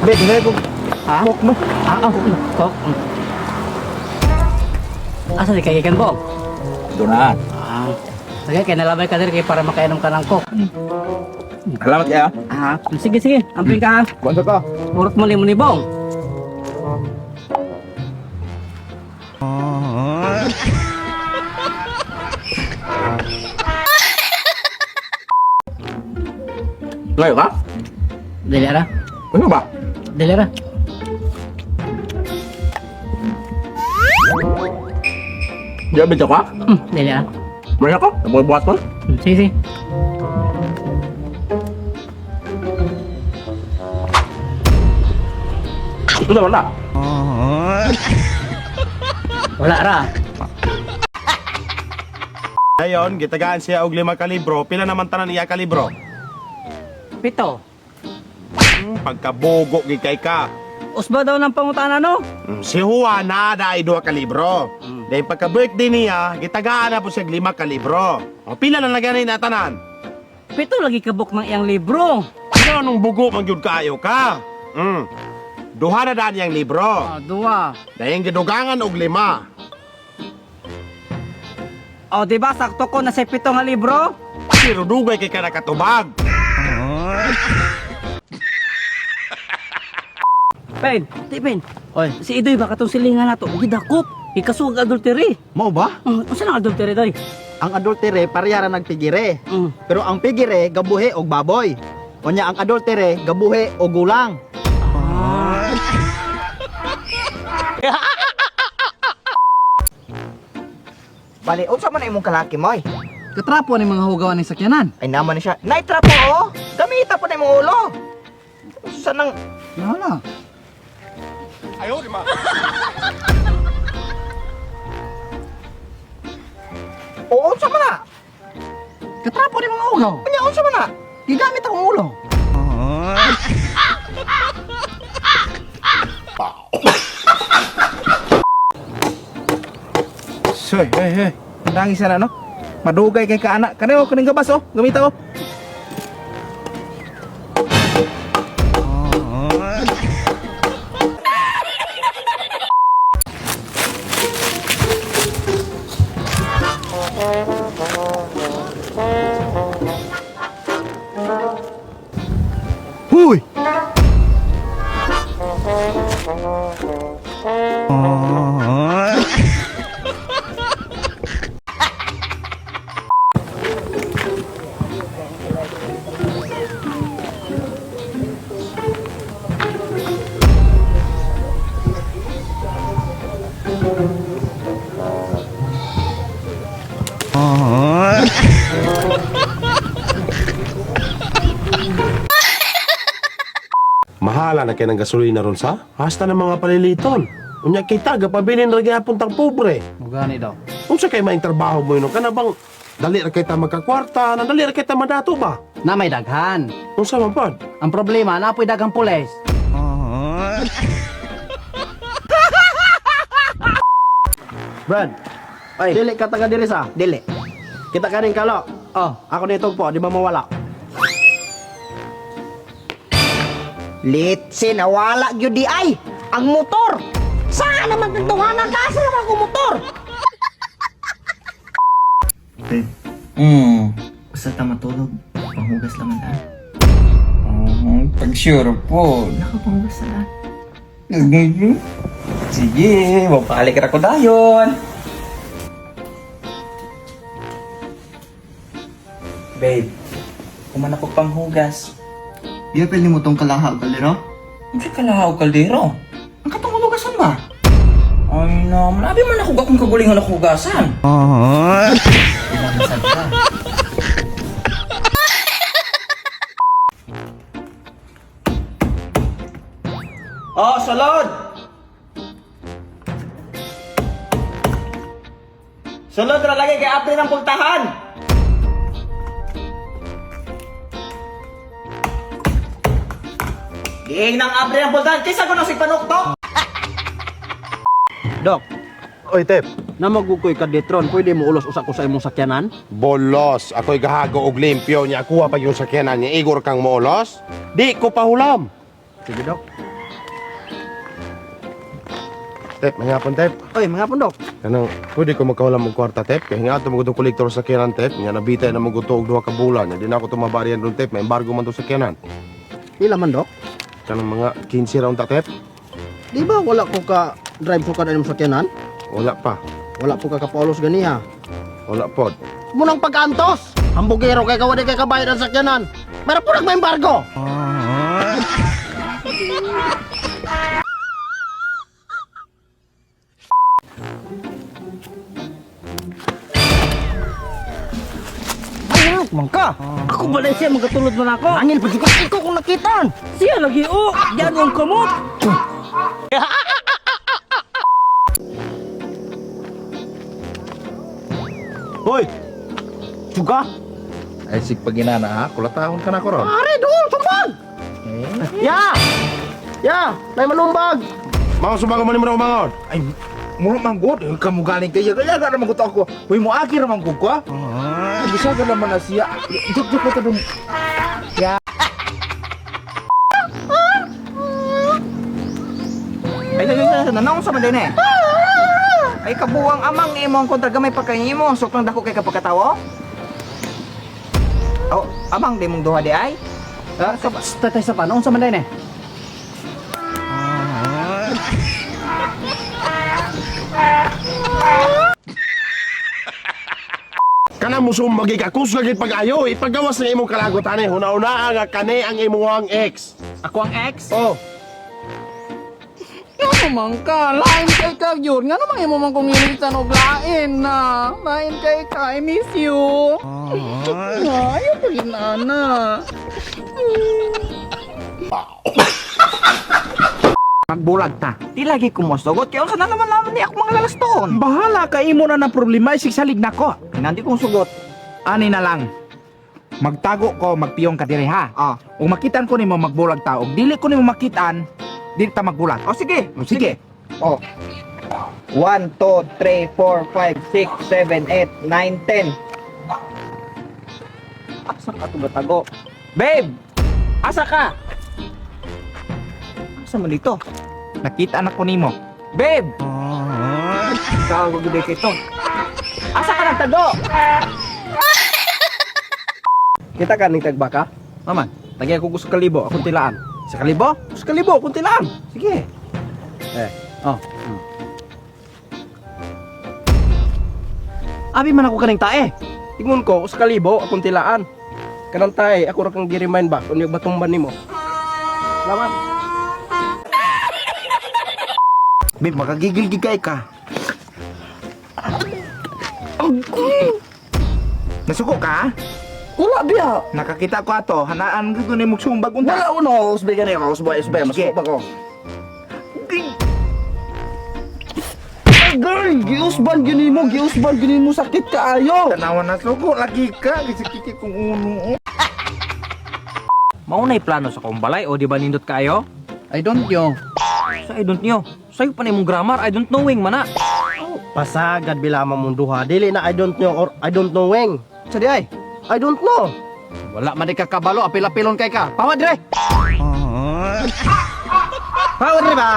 Bet, hindi ko. Ha? Coke mo. Ah, oh, kok. Asa di kay gikan bo? Doon. Ah. Sige, kay nalabay ka diri kay para makainom ka ng coke. Salamat kaya. Ah, sige sige, amping ka. Ah. Kuan sa ka. Urot mo ni Bong. Layo ka? Dili ra. Ano ba? Dili ra. Di ba ka? Dili ra. Maya ka? Nabuhay buhat ko? Sige sige. Ito na wala. Wala ra. Ayon, gitagaan siya og 5 ka libro. Pila naman tanan iya ka libro? 7. Pagkabogo gid kay ka. Usba daw ng pangutana no? Si Juan na ay 2 ka libro. Dahil pagka birthday niya, gitagaan na po siya 5 ka libro. O pila na lagyan na tanan? 7 lagi kabuk ng iyang libro. Pero nung bugo man gyud kaayo ka. 2 na daan iyang libro. Ah, 2. Dahil gidugangan og 5. O, di ba sakto ko na sa 7 nga libro? Pero dugay kay ka nakatubag. Pen, di pen. Oy. Si Idoy ba katong silingan nato? Gidakop. Ikasuag adultery. Mao ba? Unsa nang adultery doy? Ang adultery parehara nagpigire. Mm. Pero ang pigire gabuhi og baboy. Unya ang adultery gabuhi og gulang. Bali, unsa man na imong kalaki moy? Katrapo ni mga hugawan ng sakyanan. Ay naman na siya. Naitrapo oh. Gamita po na imong ulo. Unsa nang Wala. Oo, unsa man na? Katrapo ni mga hugaw. Unya unsa man na? Gigamit akong ulo. Soy, hey, hey. Tangi sana no. Madugay kay ka anak. Kani oh, kaning gabas oh. Gamita oh. Huy! Mahala na kay ng gasolina ron sa. Hasta ng mga paliliton. Unya kita gapabilin ra gyapon tang pobre. Mugani daw. Unsa kay maing trabaho mo yun? Kana bang dali ra kay ta magkakwarta, nang dali ra kay ta madato ba? Na may daghan. Unsa man pod? Ang problema, napoy daghang pulis. Brad. Ay. Dili ka taga diri sa. Dili. Kita kaning kalo. Oh, Ako nitong po, di ba mawala? Litsi nawala gyud di ay ang motor. Saan naman kagtuhanan ka asa naman akong motor? Babe, Usa ta matulog. Panghugas lang na. Pag sure po. Nakapanghugas na. Sige, mapalik ra ko dayon. Babe, kuman ako panghugas. Giyapil nimo tong kalaha og kaldero? Unsa kalahaw kaldero? Ang katong hulugasan ba? Ay na, manabi man ako akong kagulingon ako hugasan. Ilang ka. Oh, sulod! Sulod ra lagi kay apri ng pultahan. Diing nang abre ang pultahan kaysa kuno si panuktok. Dok, Oy, Tep. namagukoy ka detron, pwede mo ulos usa ko sa imong sakyanan? Bolos, ako'y gahago og limpyo niya. Kuha pa yung sakyanan niya. Igor kang moolos. Di ko pahulam. Sige, Dok. Tep, mahapon Tep. Oy, mga pundok. Kanang pwede ko magkawala mong kwarta Tep. Kay nga ato magudong kolektor sa kiyanan Tep. Nga nabitay na maguto og duha ka bulan. Di na ako tumabarian ron Tep. May embargo man to sa kiyanan. Pila man dok? Kanang mga 15 round ta Tep. Di ba wala ko ka drive ko ka na sa sakyanan? Wala pa. Wala po ka kapaulos ganiha. Wala pod. Munang pag-antos. Hambugero kay kawadi kay kabayad ang sakyanan. Meron po nagma embargo. Ay, man ka. Ako ba na siya magatulod man ako? Angil pa jud ka ikaw kung nakitaan. Siya lagi oh, yan ang kamot. Hoy. Suga. Ay sig paginana ha, kulatahon ka na ko ron. Are doon sumbag. Ya. Ya, may manumbag. Mga subago man nimo na umangon. Ay, mura man gud, ka mo galing kay yaga yaga ra man gud ako. Uy mo aki ra man gud ko. Ah, bisa ka naman na siya. Juk juk ko dong. Ay, ay, ay, nanaon sa man din eh. Ay, kabuwang amang imo ang kontra gamay pagkain mo. Sobrang dako kay kapagkatawo. Oh, amang di mong duha di ay. Ha? Tatay sa pa, unsa man day ne? Kana mo sumbagi ka kusga gid pag-ayo. Ipagawas na imong kalagot ani. Huna-una nga kani ang imong ex. Ako ang ex? Oh. Ngano man ka? Lain kay ka yun. Ngano man imo man kong ilitan og lain na. Lain kay ka. I miss you. Ayaw pa ginana. Magbulag ta. Di lagi ko mosugot kay unsa na naman naman ni ako mga lalastoon. Bahala ka imo na ng problema isig salig nako. Nandi kong sugot. Ani na lang. Magtago ko, magpiyong ka diri ha. Ah. Ug makitan ko nimo magbulag ta, ug dili ko nimo makitan, dili ta magbulag. O sige. O, sige. Oh. 1 2 3 4 5 6 7 8 9 10. Asa ka to batago? Babe! Asa ka? Asa man dito? Nakita na ko nimo. Babe! Gago gid kay to. Asa ka nagtago? Kita ka ning tagbaka? Maman, tagay ko gusto kalibo, akong tilaan. Sa kalibo? Gusto kalibo, akong tilaan. Sige. Eh, oh. Abi man ako kaning tae. Ingon ko, usa ka libo akong tilaan. Kanang tae, ako ra kang gi-remind ba kung yung batumban nimo. Salamat. Babe, makagigil gid kay ka. Nasuko ka? Wala biya. Nakakita ko ato, hanaan ko nimo sumbag unta. Wala uno, usbay gani ako, usbay, usbay, Sige. masuko pa ko. Girl, giusban gini mo, giusban gini mo, sakit kaayo. Tanawa na suko lagi ka, gisikiki kong uno. Maunay plano sa kong balay o di ba nindot kayo? I don't know. Sa I don't know. Sayo pa na imong grammar, I don't knowing mana. Pasagad bila mong duha. Dili na I don't know or I don't knowing. Sa di ay, I don't know. Wala man di ka kabalo, apil-apilon kay ka. Pawa dire. Pawa dire ba?